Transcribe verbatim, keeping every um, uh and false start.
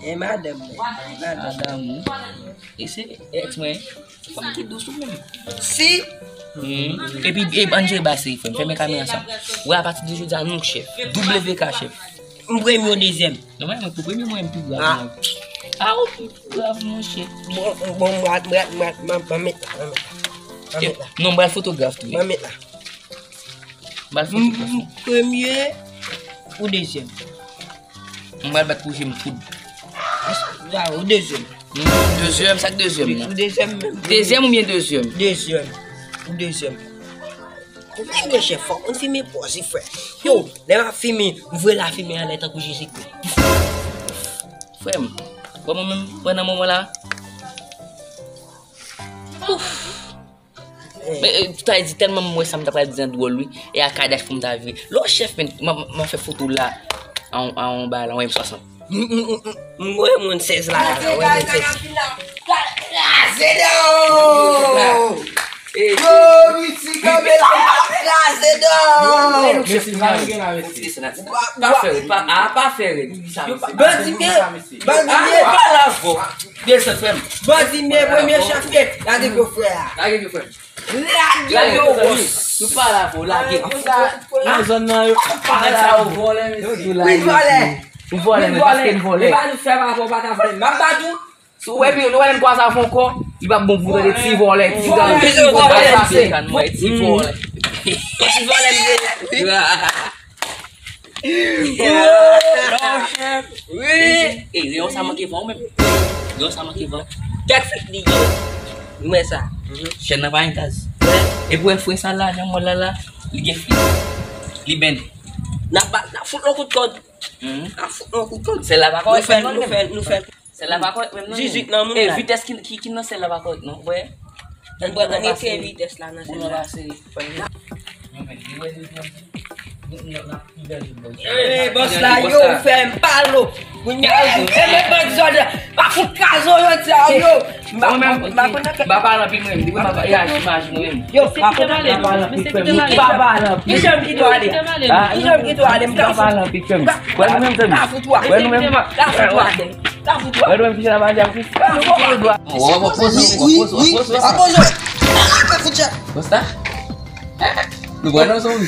E madanm mwen. Madanm. Madanm ou. E se ex mwen. Fanm ki dous ou menm. Si. Hmm. Epi, e, ann jere base, frè m. Fèmen kamera sa. Wè, apati de jodi a, nou chèf. W K chèf. M premye ou dezyèm? Non, mwen, mwen, pou premye, mwen, m pi grav. Ah. Non. Ah, ou pi grav, monchè. Bon, bon, mwen, mwen, mwen, mwen, mwen met la, mwen met la. Mwen met la. Non, m pral fotograf tou. Mwen met la. M pral fotograf. M, m premye ou dezyèm? M pral bat pou je m foud. Sa, ou dezyèm. Hmm, dezyèm, sa k dezyèm nan? Ou dezyèm menm. Dezyèm oubyen dezyèm? Dezyèm. Ou dezyèm. Ou vin de chèf, fòk ou fimen pòz li, frè. Yo, lè m ap fimen, m voye lafimen anlè tankou Jezikri. Frè m, bon, mwen menm, mwen nan moman la. Ouf. Men, e, ta di tèlman m wè sa m ta pral di an dwòl, wi. E a kadaf pou m ta vire. Lè w chèf, men, m, m, m fè foto la. An, an, an ba la, an M swasant. M, m, m, m, m wè moun sèz la, la, wè moun sèz. Kraze dan! Yo, Miti kanpe la, kraze dan! Mesye, sa nou gen la, mesye. Pa, pa fè rèd, pa, a, pa fè rèd. Bandi m ye, bandi m ye. A, pa la fò. Desann, frè m. Bandi m ye, premye chèf ye. Lage pye w, frè a. Lage pye w, frè m. Lage yo, bòs. Nou pa la pou lage. Nan zòn nan yo. Pa la pou vòlè, mesye. Wi, vòlè. Vòlè, men paske n vòlè. E pa nou fè pa pou pa ta vòlè. M ap bat ou. Si w wè pi, nou wè lè n kwaze avè w ankò, li p ap bon pou tande ti vòlè, ti gang, ti vòlè, ti vòlè. Ti vòlè, mesye. Wi. E, reyon sa manke van ou menm. Reyon sa manke van. Kèk flit li gen. Ou wè sa? Chèn nan pa gen gaz. E pou wè frè sa la, jan mwen la la, li gen flit. Li bèn. N ap ba, n ap fout yon kout kòd. N ap fout yon kout kòd. Sèl la pa kòrèk menm non, nou fè, nou fè. Sèl la pa kòrèk menm non. Dizuit nan moun la. E vitès ki, ki, ki nan sèl la pa kòrèk non, wè. Ann pran, ann retire vitès la nan sèl la. Eh, bòs la, yo, fè m palo. Kounye a, yo, eh, men bandi zòd la. Pa fout kraze yo, yo, ti a, yo. M pa, m pa konn nan kè. M pa pale anpil, mwen. Depi m ap reyaji, imajine, mwen. Yo, m pa konn nan kè. M pa pale anpil, frè m. M pa pale anpil. Ki jan m kite w ale? Ki jan m kite w ale? M pa pale anpil, frè m. Wè nou menm, zanmi. Wè nou menm. Wè nou menm, ki jan n ap aji avèk li. Wi, wi, wi. Apoze. Apoze. Bòs la. Nou pran nan zòn.